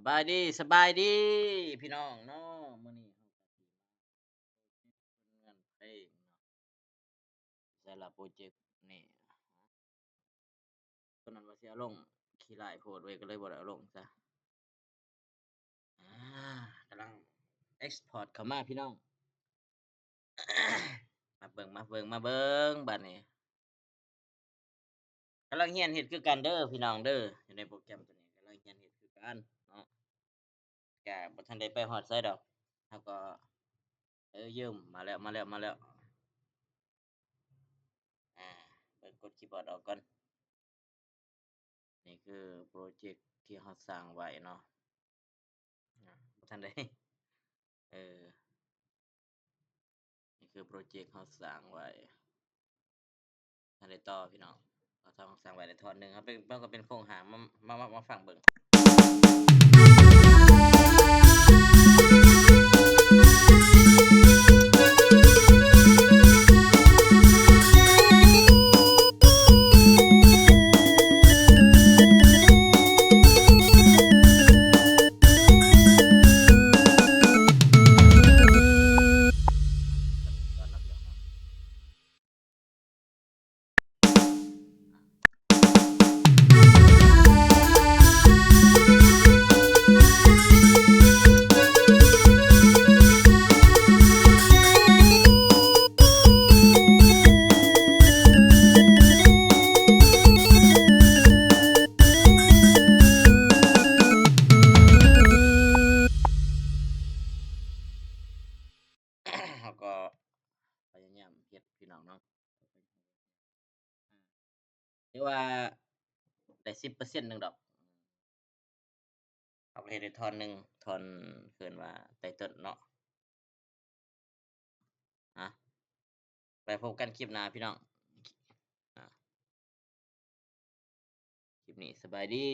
ບາຍດີ ສະບາຍດີພີ່ນ້ອງເນາະ ມື້ນີ້ເຮົາກໍຊິມາເຮັດເຮືອນເພງເນາະ ໃສ່ລະໂປຣເຈັກນີ້ ຕອນນັ້ນວ່າຊິເອົາລົງ ຂີ້ຮ້າຍໂພດເວີຍ ກໍເລີຍບໍ່ໄດ້ເອົາລົງຊະ ອາ ກຳລັງເອັກສະພອດເຂົ້າມາພີ່ນ້ອງ ມາເບິ່ງ ມາເບິ່ງ ມາເບິ່ງບາດນີ້ ກຳລັງຮຽນເຮັດຄືກັນເດີພີ່ນ້ອງເດີ ຢູ່ໃນໂປຣແກຣມໂຕນີ້ ກຳລັງຮຽນເຮັດຄືກັນເນາະ ກະບໍ່ທັນໄດ້ໄປຮອດໃສດອກ ເຮົາກໍ ເອີ ເຢີມ ມາແລ້ວ ມາແລ້ວ ມາແລ້ວ ອາ ເບິ່ງກົດຄີບອດອອກກ່ອນ ນີ້ຄືໂປຣເຈັກທີ່ເຮົາສ້າງໄວ້ເນາະ ອາ ບໍ່ທັນໄດ້ ເອີ ນີ້ຄືໂປຣເຈັກເຮົາສ້າງໄວ້ ທັນໄດ້ຕໍ່ພີ່ນ້ອງ ເຮົາສ້າງໄວ້ໄດ້ທ່ອນໜຶ່ງ ເຮົາເປັນ ເຮົາກໍເປັນໂຄງຮ່າງ ມາ ມາ ມາ ມາຟັງເບິ່ງ. ເຮົາກໍພະຍາຍາມເຮັດພີ່ນ້ອງເນາະ ຖືວ່າໄດ້ສິບເປີເຊັນໜຶ່ງດອກ ເຮົາກໍເຮັດໄດ້ທ່ອນໜຶ່ງ ທ່ອນເອີ້ນວ່າໄຕເຕິນເນາະ ອາ ໄປພົບກັນຄລິບໜ້າພີ່ນ້ອງ ອາ ຄລິບນີ້ສະບາຍດີ.